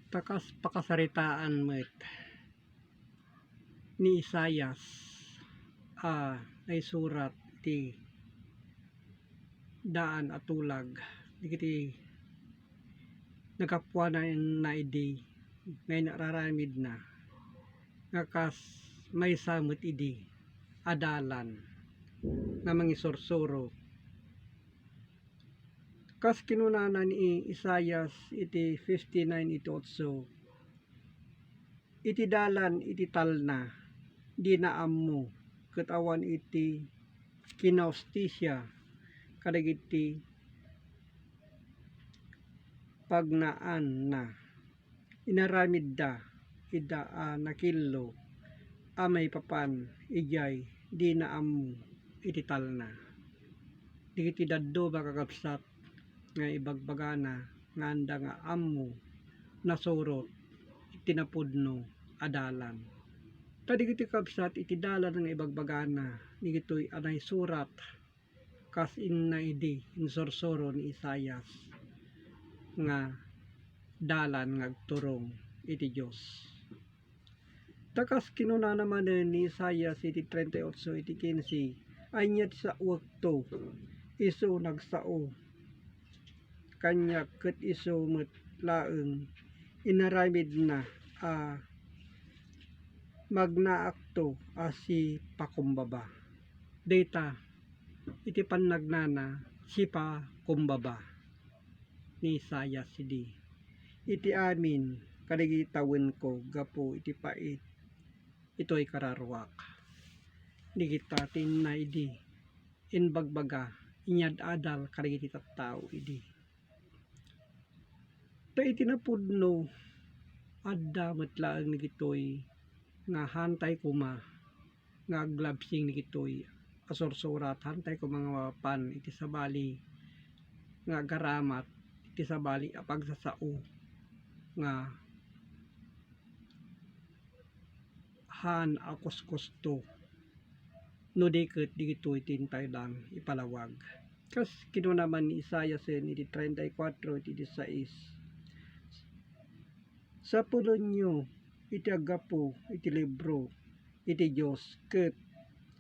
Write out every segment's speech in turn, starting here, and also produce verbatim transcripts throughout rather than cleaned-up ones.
Ta kas pakasaritaan met ni Isaias a naisurat iti daan a tulag dagiti nagapuananna idi nga inararamidna nga kas maysa met idi a dalan nga mangisursuro. Kas kinunana ni Isaias iti fifty-nine iti otso, iti dalan iti talna, dina ammo, ket awan iti kinahustisia kadagiti pagnaanna. Inaramidda ida a nakillo a maipapan idiay dina ammo iti talna. Dagiti dadduma, kakabsat, nga ibagbagana nga anda nga ammo nasurot iti napudno a dalan. Ta dagiti kabsat iti dalan nga ibagbagana, dagitoy a naisurat kas inna idi insursuro ni Isaias nga dalan nga agturong iti Dios. Ta kas kinunana manen ni Isaias iti treinta y ocho iti quince, "Ania ti saoekto? Isu nagsao kaniak, ket isu met laeng inaramidna a magnaakto a sipakumbaba." Dayta iti pannagnana, sipakumbaba ni Isaias idi, "Iti amin kadagiti tawenko gapu iti pait, itoy kararuak." Dagita ti inna idi imbagbaga, inyad-adal kadagiti tattao idi. Ta iti napudno, adda met laeng dagitoy nga hantay koma nga aglabsing dagitoy a sursurat, hantay koma nga mapan iti sabali nga agaramat iti sabali a pagsasao nga haan a kuskusto, no di ket dagitoy ti intayo laeng ipalawag. Kas kinuna man ni Isaias iti treinta y cuatro iti disisais, "Sapulenyo iti aggapu iti libro iti Dios ket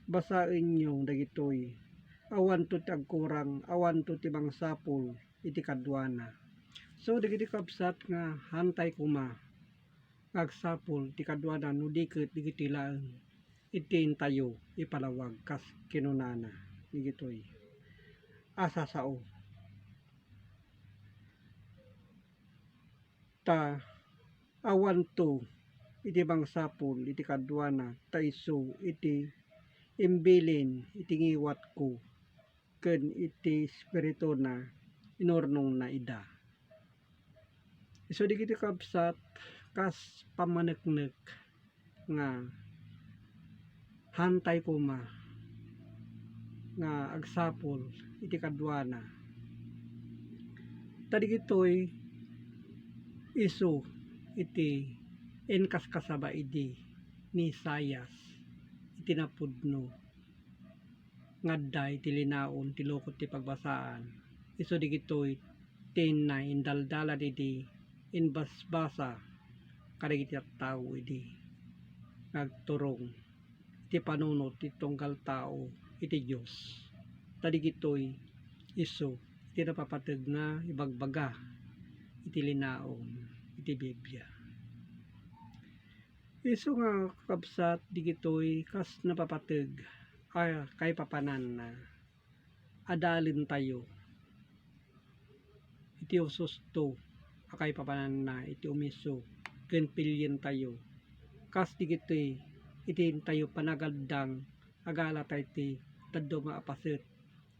basaenyo dagitoy. Awanto ti agkurang, awanto ti mangsapul iti kaduana." So, dagiti kabsat nga hantay koma nga agsapul ti kaduana no di ket dagiti laeng iti intayo ipalawag kas kinunana dagitoy a sasao. Ta awanto iti mangsapul iti kaduana, ta isu iti imbilin iti ngiwatko ken iti espirituna inurnongna ida. Isu dagiti kabsat, kas pammaneknek nga hantay koma nga agsapul iti kaduana. Ta dagitoy isu iti inkaskasaba idi ni Isaias iti napudno nga adda iti linaon ti lukot ti pagbasaan. Isu dagitoy ti inna indaldalan idi imbasbasa kadagiti tattao idi nga agturong iti panunot ti tunggal tao iti Dios. Ta dagitoy isu ti napapateg nga ibagbaga iti linaon iti Biblia. Isu nga, kakabsat, dagitoy kas napapateg a kaipapananna. Adalentayo iti ususto a kaipapananna iti umiso ken pilientayo. Kas dagitoy iti intayo panagaddang, agalatay ti dadduma a paset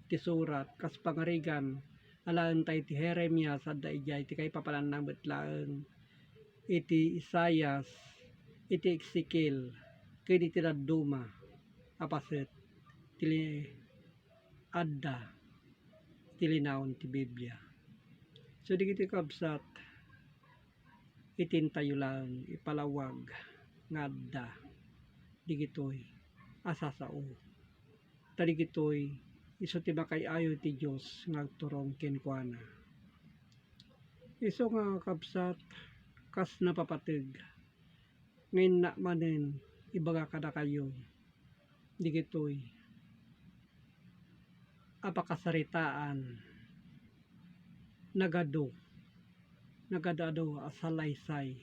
ti surat, kas pangarigan, alaentayo ti Jeremias, adda idiay ti kaipapananna met laeng iti Isaias, iti Ezekiel, ken iti dadduma a paset ti li-, adda iti linaon ti Biblia. So, dagiti kabsat, iti intayo laeng ipalawag nga adda dagitoy a sasao. Ta dagitoy isu ti makaay-ayo ti Dios nga agturong kenkuana. Isu nga, kabsat, Kas napapateg nga innak manen ibaga kadakayo digitoy a pakasaritaan, nagadu, nagadu-adu a salaysay,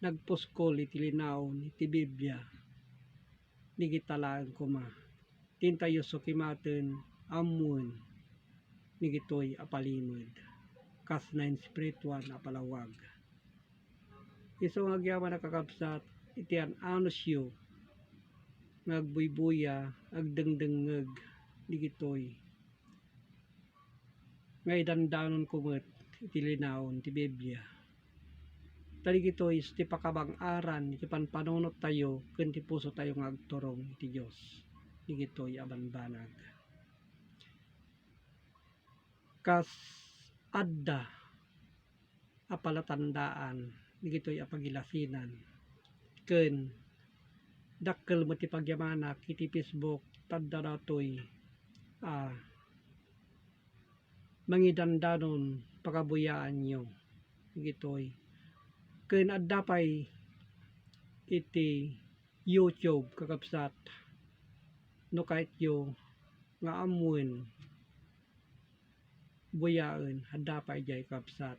nagpuskol iti linaon iti Biblia, digita laeng koma. Tintayo sukimaten ammoen digitoy a palimed kas nainspirituan a palawag. Isu nga agyaman a kakabsat, iti an-anusyo nga agbuybuya, agdengdengngeg digitoy nga idandanonko met iti linaon ti Biblia. Ta digitoy isu ti pakabang-aran iti panpanunottayo ken ti pusotayo nga agturong iti Dios digitoy a banbanag. Kas adda a palatandaan digitoy a pagilasinan, ken dakkel met ti pagyamanak iti Facebook, ta adda datoy a mangidandanon pakabuyaanyo digitoy. Ken adda pay iti YouTube, kakabsat, no kayatyo nga ammoen buyaen, adda pay idiay, kabsat.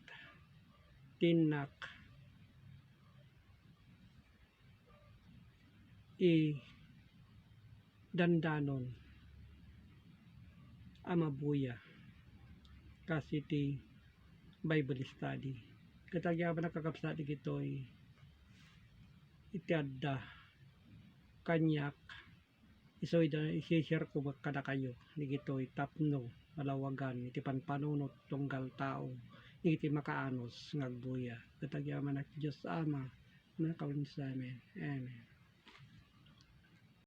Ti innak idandanon a mabuya kas iti Bible study. Ket agyaman a kakabsat, digitoy iti adda kaniak, isu ida isi-share ko met kadakayo digitoy tapno malawagan iti panpanunot tunggal tao iti makaanus nga agbuya. Ket agyaman a ti Dios Ama, nakawensamen. Amen.